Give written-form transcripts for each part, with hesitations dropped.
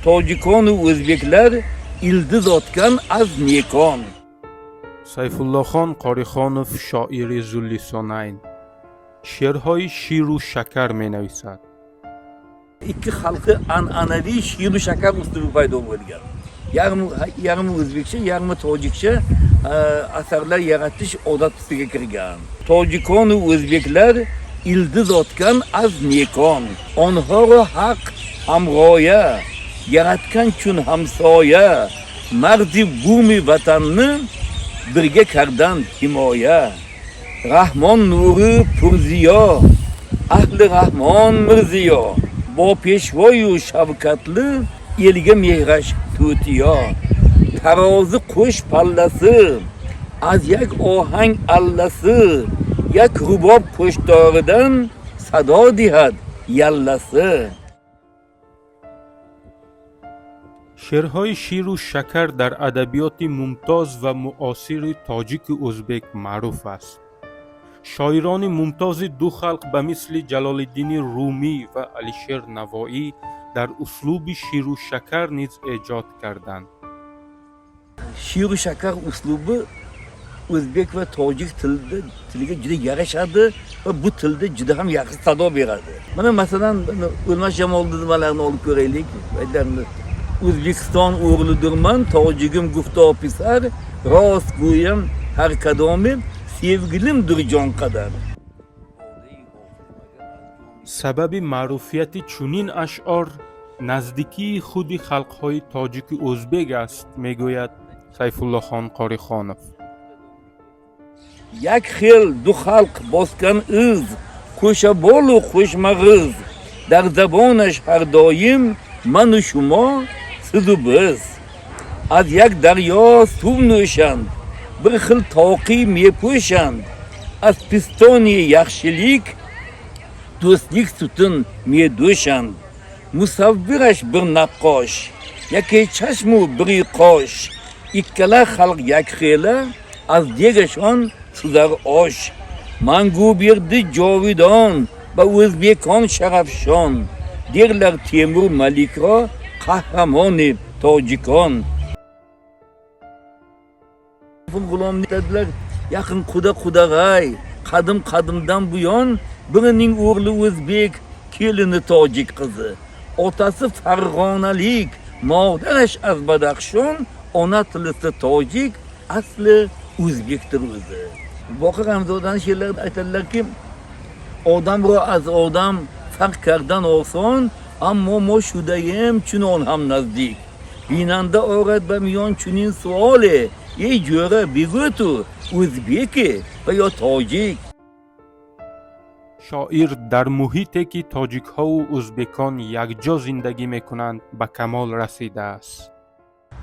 Tojikonu o'zbeklar ildiz otgan az nekon. Сайфуллохон Қорихонов, шоири зуллисонайн, шеърҳои ширу шакар менависад. Ikki xalqi an'anaviy shiru shakar uslubi paydo bo'lgan. Yarmi yarmi o'zbekcha, yarmi tojikcha asarlar yaratish odat tusiga kirgan. Tojikonu o'zbeklar ildiz otgan az nekon. Onhoro haq hamroya, yaratgan chun hamsoya, marzi bumi vatanni birga kardan himoya. Rahmon nuri purziyo, ahli Rahmon Mirziyo, bo peshvoyu shavkatli elga mehrash to'tiyo. Tarozi qo'sh pallasi, az yak ohang allasi, yak rubob qo'shtoridan sado dihad yallasi. Шеърҳои ширу шакар дар адабиёти мумтоз ва муосири тоҷику ӯзбек маъруф аст. Шоирони мумтози ду халқ ба мисли Ҷалолиддини Румӣ ва Алишер Навоӣ дар услуби ширу шакар низ эҷод карданд. Shiru shakar uslubi o'zbek va tojik tiliga juda yarashadi va bu tilda juda ham yaxshi sado beradi. Mana masalan, O'lmas Jamoliddin nimalarni olib ko'raylik. Aytlarni O'zbekiston o'g'lidirman, tojigim gufto pisar, rost go'yam har kadomi, sevgilimdir jon qadar. Сабаби маъруфияти чунин ашъор наздикии худи халқҳои тоҷику ӯзбек аст, мегӯяд Сайфуллохон Қорихонов. Yak xil du xalq bosgan iz, qo'sha bolu qo'shmag'iz, dar zabonash har doim manu shumo, sizu biz. Az yak daryo suv nushand, bir xil toqi mepo'shand, az pistoni yaxshilik, do'stlik sutun medo'shand. Musavvirash bir naqqosh, yaki chashmu biri qosh, ikkala xalq yak xila, az degashon suzar osh. Mangu berdi jovidon, va o'zbekon sharafshon, derlar Temur Malikro qahramoni tojikon. G'ulom dedilar, yaqin quda qudag'ay, qadim qadimdan buyon birining o'g'li o'zbek, kelini tojik qizi. Otasi farg'onalik, modarash az Badaxshon, ona tilisi tojik, asli o'zbekdir o'zi. Boqir Hamzodani she'rlarida aytadilarki, odamro az odam farq kardan oson, ammo mo shudayim chunon ham nazdik. Binanda orad ba miyon chunin suoli, ey jo'ra bigo'tu o'zbeki va yo tojik. Шоир дар муҳите ки тоҷикҳову ӯзбекон якҷо зиндагӣ мекунанд, ба камол расидааст.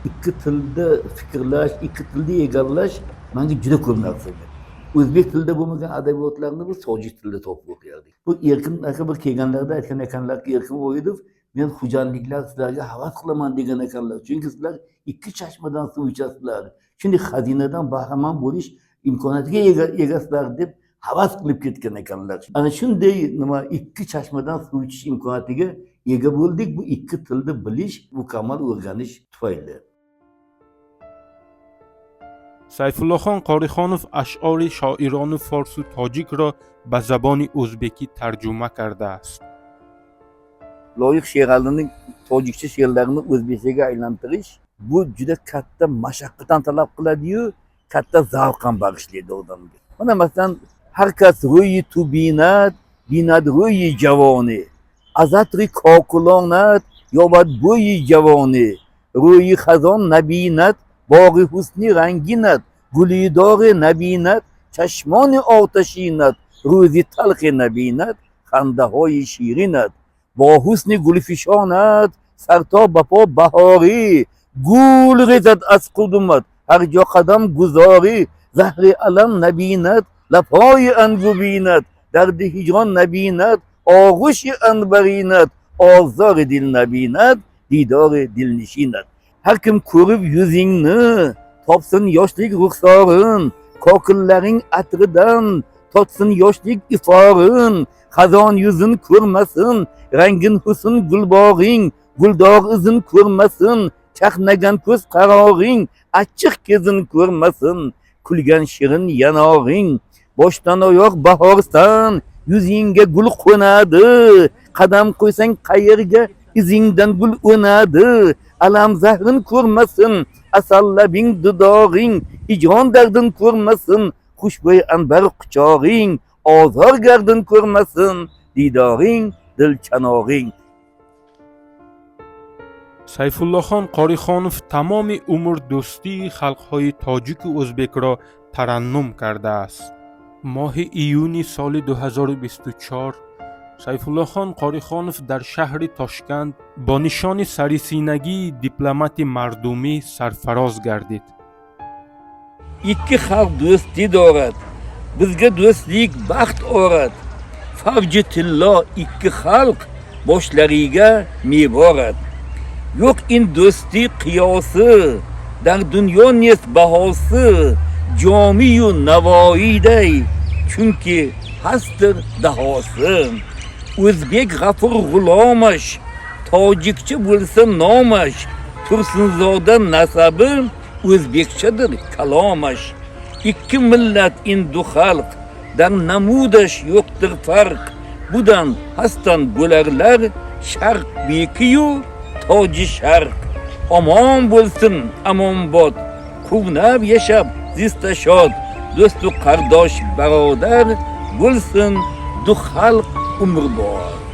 Ikki tilda fikrlash, ikki tilda egallash menga juda ko'p narsa berdi. O'zbek tilida bo'lmagan adabiyotlarni biz tojik tilida topib o'qiyardik. Bu Erkin aka bir kelganlarida aytgan ekanlarki, Erkin Vohidov, men xo'jandliklar sizlarga havas qilaman degan ekanlar. Chunki sizlar ikki chashmadan suv ichasizlar. Shunday xazinadan bahramand bo'lish imkoniyatiga egasizlar deb havas qilib ketgan ekanlar. Ana shunday nima ikki chashmadan suv ichish imkoniyatiga ega bo'ldik. Bu ikki tilni bilish, mukammal o'rganish tufayli. Сайфуллохон Қорихонов ашъори шоирони форсу тоҷикро ба забони ӯзбекӣ тарҷума кардааст. Loyiq Sheralining tojikcha she'rlarini o'zbekchaga aylantirish bu juda katta mashaqqatdan talab qiladi-yu, katta zavq ham bag'ishlaydi odamga. Mana masalan, har kas ro'yi tu binat, binat ro'yi javoni, azatri kokulonat, yobad bo'yi javoni, ro'yi xazon nabinat, bog'i husni ranginat, gulidori nabinat, chashmoni otashinat, ro'zi talxi nabinat, xandahoyi shirinat, bo husni gulfishonat, sarto bapo bahori, gul rezat az qudumat, har jo qadam guzori, zahri alam nabinat, labhoyi angubinat, dardi hijron nabinat, og'ushi anbarinat, ozori dil nabinat, didori dilnishinat. Har kim ko'rib yuzingni, topsin yoshlik ruxsorin, kokillaring atridan totsin yoshlik iforin, xazon yuzin ko'rmasin, rangin husn gulbog'ing, Guldor izin ko'rmasin, chaqnagan ko'z qarog'ing, achchiq kezin ko'rmasin, kulgan shirin yanog'ing, boshdan oyoq bahorsan, yuzingga gul qo'nadi, qadam qo'ysang qayerga, izingdan gul o'nadi, alam zahrin ko'rmasin, asal labing dudog'ing, hijron dardin ko'rmasin, xushbo'y anbar quchog'ing, ozor gardin ko'rmasin, diydoring dil chanog'ing. Сайфуллохон Қорихонов тамоми умр дӯстии халқҳои тоҷику ӯзбекро тараннум кардааст. Моҳи июни соли 2024 Сайфуллохон Қорихонов дар шаҳри Тошканд бо нишони сарисинагии дипломати мардумӣ сарфароз гардид. Ikki xalq do'stlik dorad, bizga do'stlik baxt orad. Favji tillo ikki xalq boshlariga meborad. Yo'q in do'stlik qiyosi, dar dunyo nest bahosi, Jomiyu Navoiyday, chunki hastir dahosi. O'zbek G'afur G'ulomash, tojikcha bo'lsa nomash, Tursunzoda nasabi o'zbekchadir kalomash. Ikki millat indu xalq, dar namudash yo'qdir farq. Budan hastan bo'larlar sharq bekiyu toji sharq. Omon bo'lsin amonbod, quvnab yashab zista shod, do'stu qardosh barodar bo'lsin du xalq umrbod.